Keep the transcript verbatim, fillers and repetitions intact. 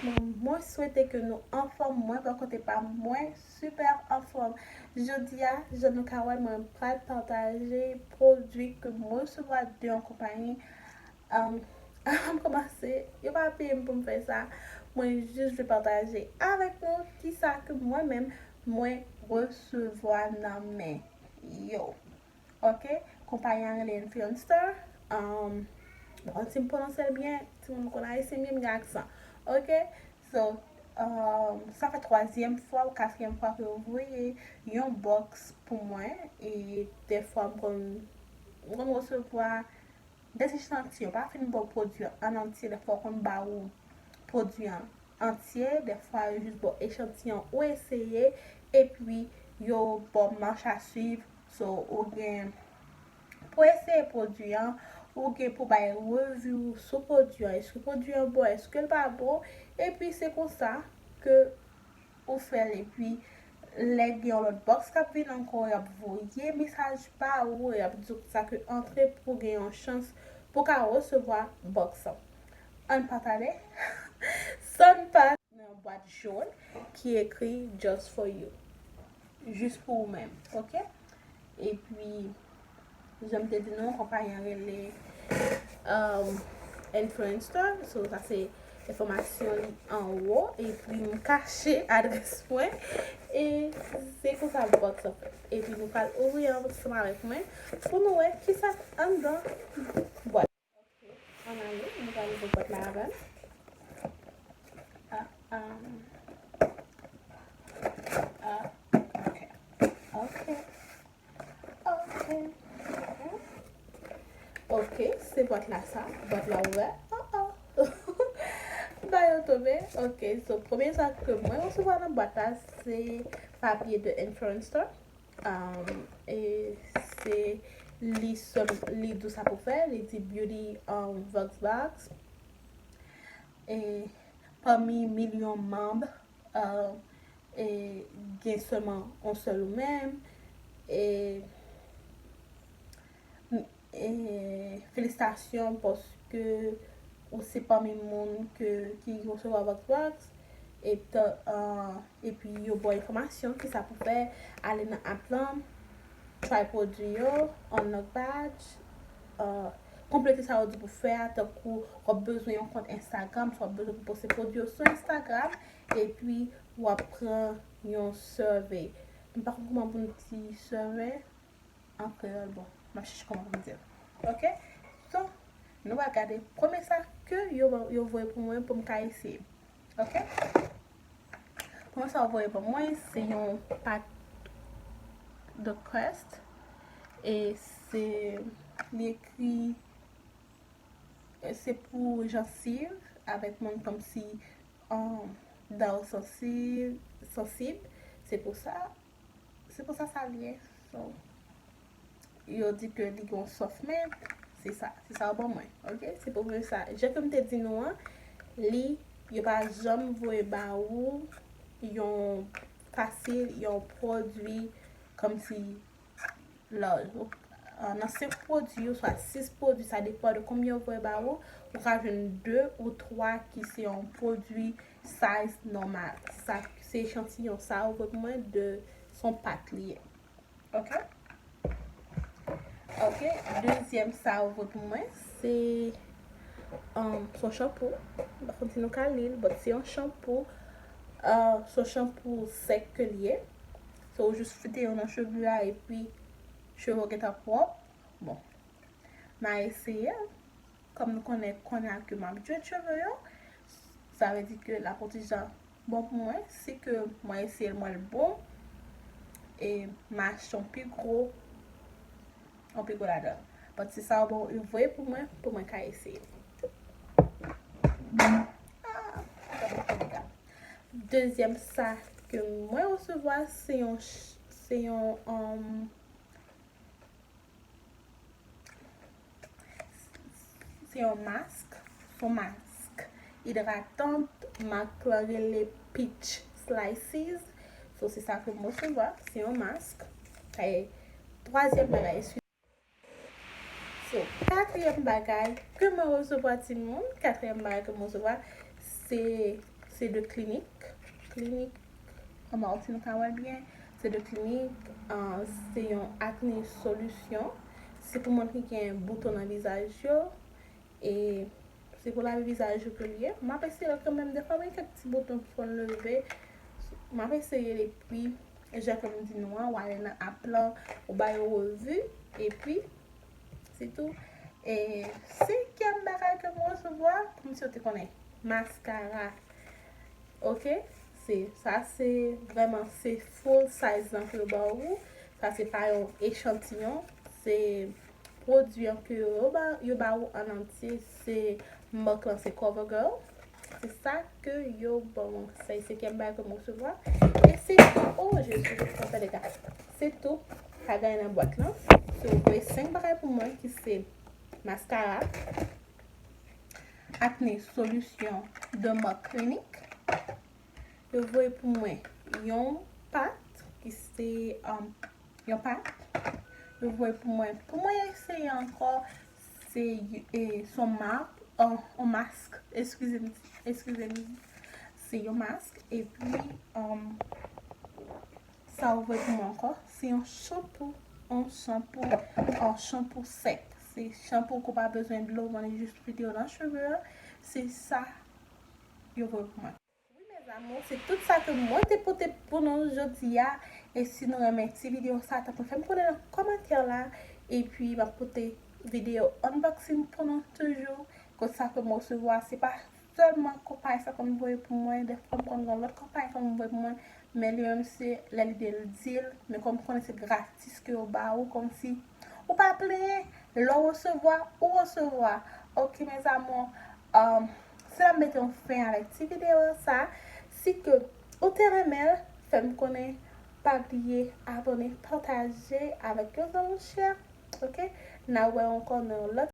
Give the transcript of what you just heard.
Mwen swete ke nou anfòm, mwen bò kote pa m, mwen super anfòm. Jodi a, jan nou ka wè, mwen pral pataje pwodui ke mwen resevwa de yon konpayi. Um, anvan m kòmanse, yo pa peye m pou m fè sa. Mwen jis vle pataje avèk nou kisa ke mwen menm mwen resevwa nan men yo. Ok, konpayi an rele Influenster. Um, m pa konn si m pwononse l byen, timoun konn ayisyen byen, m gen aksan. Ok, so, um, sa fè twazyèm fwa ou katriyèm fwa ke yo voye yon bòks pou mwen. E dèfwa m konn, m konn resevwa dèz echantiyon, pa fin ba w pwodui an antye, dèfwa yo konn ba ou pwodui an antye, dèfwa yo jis ba w echantiyon ou eseye, epi yo ba w mach a swiv. So, ou gen pou eseye pwodui an, ou gen pou bay revi w sou pwodui an, èske pwodui an bon, èske l pa bon, epi se konsa ke ou fè l, epi lè gen yon lòt bòks k ap vin ankò, y ap voye mesaj ba ou, y ap di w sa ke antre pou gen yon chans pou ka resevwa bòks lan. Ann pa tale, san n pa nan yon bwat jòn ki ekri "Just for you", jis pou ou menm, ok? Epi, jan m te di nou, konpayi an rele, um, Influenster. So, sa se enfòmasyon li anwo. Epi, m kache adrès mwen. E se konsa bòks lan fèt. Epi, nou pral ouvri ansanm avèk mwen pou nou wè kisa anndan bwat. Ok, ann ale, nou pral ouvri bwat la avè l. Ah, ah. Ah, ok. Ok. Ok. Ok, se bwat la sa. Bwat la ouvè. Oh, oh. Ba yo tonbe. Ok, so premye sa ke mwen resevwa nan bwat la, se papye de Influenster. Um, e se li sèl, li di w sa pou fè, li di Beauty, um, Vox Box. E pami milyon manm, um, e gen sèlman yon sèl ou menm. E, e felisitasyon paske ou se pami moun ke, ki resevwa Vox Box. E tan, uh, epi yo ba w enfòmasyon, kisa pou fè, ale nan app lan, try pwodui yo, unlock badge, uh, konplete sa yo di pou fè a, tankou w ap bezwen yon kont Instagram, si w ap bezwen pou poste pwodui yo sou Instagram, epi w ap pran yon survey. M pa konn kòman pou m di survey an kreyòl, bon, m ap chèche kòman pou m di l. Ok? So, nou va gade premye sa ke yo, yo voye pou mwen pou m ka eseye. Ok? Premye sa yo voye pou mwen, se yon pak de crest. E se, li ekri, e se pou jansiv, avèk moun kòmsi, um, dan yo sansib, sansib. Se pou sa, se pou sa sa l ye. So, yo di ke li gon soft mint. Se sa, se sa yo ban mwen. Ok? Se pou mwen sa. Jan ke m te di nou an, li, yo pa janm voye ba ou yon fasil, yon pwodui kòmsi lòj. Ou, ah, nan senk pwodui, oswa sis pwodui, sa depann de konbyen yo voye ba ou, ou ka jwenn de ou twa ki se yon pwodui size nòmal. Sa, se echantiyon sa yo voye pou mwen de, se yon pak li ye. Ok? Ok, dezyèm sa yo voye pou mwen, se, um, se yon chanpou. M pa konn si nou ka li l, but se yon chanpou. Uh, se yon chanpou sèk ke li ye. So, ou jis fwote yo nan cheve a, epi cheve w gentan pwòp. Bon, m a eseye l. Kòm nou konnen, konnen ke m ap dwet cheve yo, sa vle di ke l ap yon ti jan bon pou mwen. Si ke mwen eseye l, m wè l bon, e m achte yon pi gwo, yon pi gwo ladan. But se sa yo voye pou mwen, pou mwen ka eseye. Ah, sa pa fè dega. Dezyèm sa ke mwen resevwa, se yon ch-, se yon, um, se yon mask, se yon mask idratan, mak lan rele Peach Slices. So, se sa ke m resevwa, se yon mask. E twazyèm bagay, So, katriyèm bagay ke mwen resevwa, timoun, katriyèm bagay ke mwen resevwa, se, Se de Clinique. Clinique, an Martinique, ka wè byen. Se de Clinique, ah, se yon acné solution. Se pou moun ki gen bouton nan vizaj yo. E se pou lave vizaj ou ke l ye. M ap eseye l kanmenm. Defwa, mwen gen kèk ti bouton ki konn leve. M ap eseye l epi, jan ke m di nou an, w ale nan app lan, ou ba yo revi, epi se tou. E senkyèm bagay ke m resevwa, kòmsi w te konnen, maskara. Ok? Se, sa se vrèman, se full size lan ke yo ba ou. Sa se pa yon echantiyon. Se pwodui an ke yo ba, yo ba ou an antye, se mak lan, se CoverGirl. Se sa ke yo ban mwen. Sa se senkyèm bagay ke m resevwa. E se tou, oh, Jezi, je suis en train de gâter. Se tou, ka gen nan bwat lan. So, yo voye senk bagay pou mwen ki se maskara, acné solution de mak Clinique. Yo voye pou mwen yon pat ki se, um, yon pat. Yo voye pou mwen. Pou mwen eseye ankò, se, e, se yon mak, oh, yon mask. Eskize m, eskize m. Se yon mask. Epi, um, sa yo voye pou mwen ankò, se yon chanpou. Yon chanpou, yon chanpou sèk. Se chanpou ke w pa bezwen dlo, w annik jis fete yo nan cheve a. Se sa yo voye pou mwen. Wi, mes amours, se tout sa ke mwen te pote pou nou jodi a. E si nou renmen ti videyo sa, tanpri fè m konnen nan kòmantè la. Epi, m ap pote videyo unboxing pou nou toujou. Kot sa ke m resevwa, se pa sèlman konpayi sa konn voye pou mwen. Defwa, m konn gen lòt konpayi konn voye pou mwen. Men li menm, se lè li de l di l. Men kòm m konnen se gratis ke yo ba ou, kòmsi ou pa plenyen, lè w resevwa, ou resevwa. Ok, mes amours, um, se la m mete yon fen avèk ti videyo sa. Si ke ou te renmen l, fè m konnen, pa bliye abòne, pataje avèk yon zanmi chè. Ok? N a wè ankò nan yon lòt